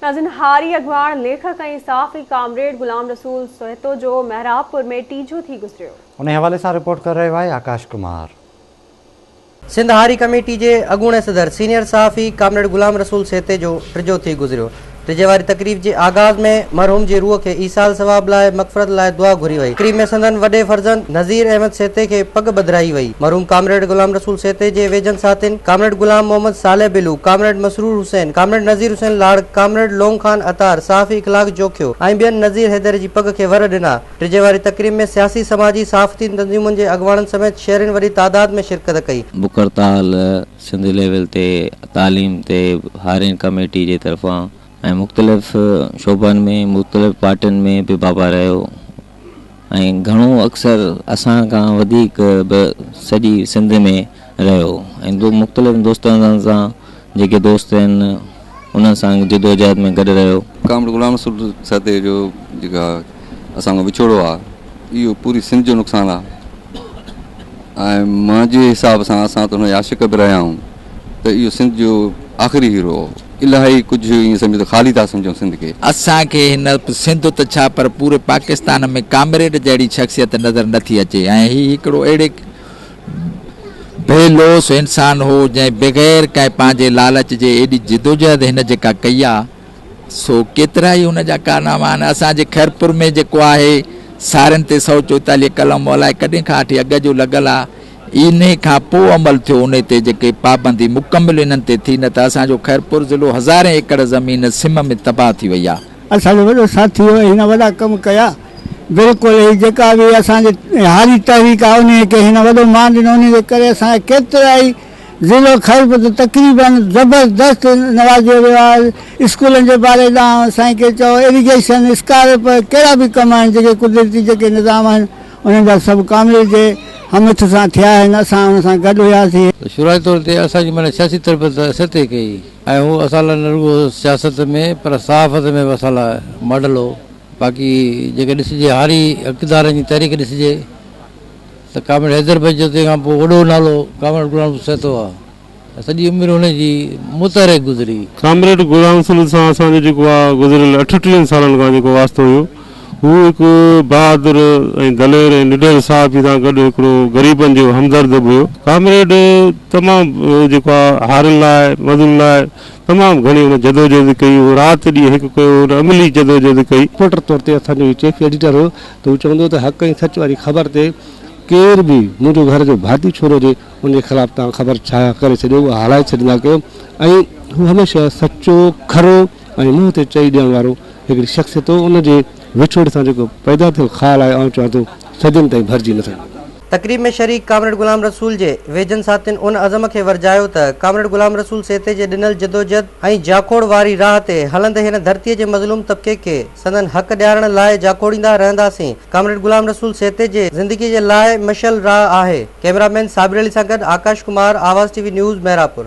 ناظرين هاري اڳواڻ، ليکڪ ۽ صحافي ڪامريڊ غلام رسول سهتو جو محرابپور ۾ ٽيجهو ٿي گذريو. انهي حوالي سان رپورٽ ڪري رهيو آهي آڪاش ڪمار. سنڌ هاري ڪميٽي جي اڳوڻي صدر سينيئر صحافي ڪامريڊ غلام رسول سهتي جو ٽيجهو ٿي گذريو. ٽيجهي واري تقريب جي آغاز ۾ مرحوم جي روح کي ايصال ثواب لاء مغفرت لاء دعا گهري وئي. تقريب ۾ سندن وڏي فرزند نذير احمد سهتي کي پڳ ٻڌرائي وئي. مرحوم ڪامريڊ غلام رسول سهتي جي ويجهن ساٿين comrade Ghulam Muhammad Saleh Balo, comrade Masroor Hussain, comrade Nazir Hussain Larak, comrade Long Khan Attar, صحافي اخلاق جوکيو ۽ ٻين نذير حيدر جي پڳ کي ور ڏنا. ٽيجهي واري تقريب ۾ سياسي، سماجي، صحافتي تنظيمن جي اڳواڻن سميت شهرين وڏي تعداد ۾ شرڪت ڪئي. بک هڙتال سنڌ ليول تي تعليم تي هارين ڪميٽي جي طرفان ۽ مختلف شعبن ۾ مختلف پارٽين ۾ به بابا رهيو ۽ گهڻو اڪثر اسان کان وڌيڪ به سڄي سنڌ ۾ رهيو ۽ مختلف دوستن سان جيڪي دوست آهن انهن سان جدوجهد ۾ گڏ رهيو. ڪامريڊ غلام رسول سهتي جو جيڪا اسان کان وڇوڙو آ اهو پوري سنڌ جو نقصان آ ۽ منهنجي حساب سان اسان ته هن جا عاشق به رهيا آهيون ته اهو سنڌ جو آخري هيرو هو الاهي ڪجهه ائين سمجهو ته خالي ٿا سمجهون سنڌ کي. اسان کي هن سنڌ ته ڇا پر پوري پاڪستان ۾ ڪامريڊ جهڙي شخصيت نظر نٿي اچي ۽ هي هڪڙو اهڙي بي لوث انسان هو جنهن بغير ڪنهن پنهنجي لالچ جي ايڏي جدوجهد هن جيڪا ڪئي آ سو ڪيترا ئي هن جا ڪارناما آهن. اسان جي خيرپور ۾ جيڪو آهي سارين تي 144 قلم الائي ڪڏهن کان وٺي اڳ جو لڳل آ انهي کان پو عمل ٿيو انهي تي جيڪي پابندي مڪمل انهن تي ٿي نه ته اسان جو خيرپور ضلعو هزارين ايڪڙ زمين سم ۾ تباهه ٿي وئي آ. اسان جو وڏو ساٿي هو هن وڏا ڪم ڪيا بلڪل هي جيڪا به اسان جي هاري تحريڪ آ انهي کي هن وڏو مان ڏنو انهي جي ڪري اسان جا ڪيترائي ضلعو خيرپور ته تقريباً زبردست نوازيو ويو آهي اسڪولن جي باري ڏانهن سائين کي چئو ايريگيشن اسڪارپ ڪهڙا به ڪم آهن جيڪي قدرتي جيڪي نظام آهن انهن جا سڀ ڪامريڊ جي همٿ سان ٿيا آهن اسان ان سان گڏ هياسين. شروعاتي طور تي اسان جي معنيٰ سياسي تربيت سهتي ڪئي ۽ هو اسان لاء نه رڳو سياست ۾ پر صحافت ۾ به اسان لاء ماڊل هو. باقي جيڪي ڏسجي هاري حقدارن جي تحريڪ ڏسجي ته ڪامريڊ حيدر بخش جتوئي کان پوء وڏو نالو ڪامريڊ غلام رسول سهتو آ ۽ سڄي عمر هن جي متحرڪ گذري. ڪامريڊ غلام رسول سان اسان جو جيڪو آ گذريل اٺٽيهن سالن کان جيڪو واسطو هيو هو هڪ بهادر ۽ دلير ۽ نڊر صحافي سان گڏ هڪڙو غريبن جو همدرد به هيو. ڪامريڊ تمام جيڪو آ هارين لاء مزدورن لاء تمام گهڻي هن جدوجهد ڪئي هو رات ڏينهن هڪ ڪيو هن عملي جدوجهد ڪئي. رپورٽر طور تي اسان جو هي چيف ايڊيٽر هيو ته هو چوندو هو ته حق ۽ سچ واري خبر تي ڪير به منهنجو گهر جو ڀاتي ڇو نه هجي ان جي خلاف توهان خبر شايع ڪري ڇڏيو اها هلائي ڇڏيندا ڪيو ۽ هو هميشه سچو کرو ۽ منهن تي چئي ڏيڻ وارو هڪڙي شخصيت هو ان جي وڇوڙي سان جيڪو پيدا ٿيل خال آهي آئون چوان ٿو صدين تائين ڀرجي نه سگهندو. تقريب ۾ شريڪ ڪامريڊ غلام رسول جي ويجهن ساٿين ان عزم کي ورجايو ته ڪامريڊ غلام رسول سهتي جي ڏنل جدوجھد ۽ جاکوڙ واري راهه تي هلندي هن ڌرتيء جي مظلوم طبقي کي سندن حق ڏيارڻ لاء جاکوڙيندا رهنداسين. ڪامريڊ غلام رسول سهتي جي زندگي جي لاء مشعل راهه آهي. ڪئميرا مين صابر علي سان گڏ Akash Kumar, Awaz T V news, Mehrabpur.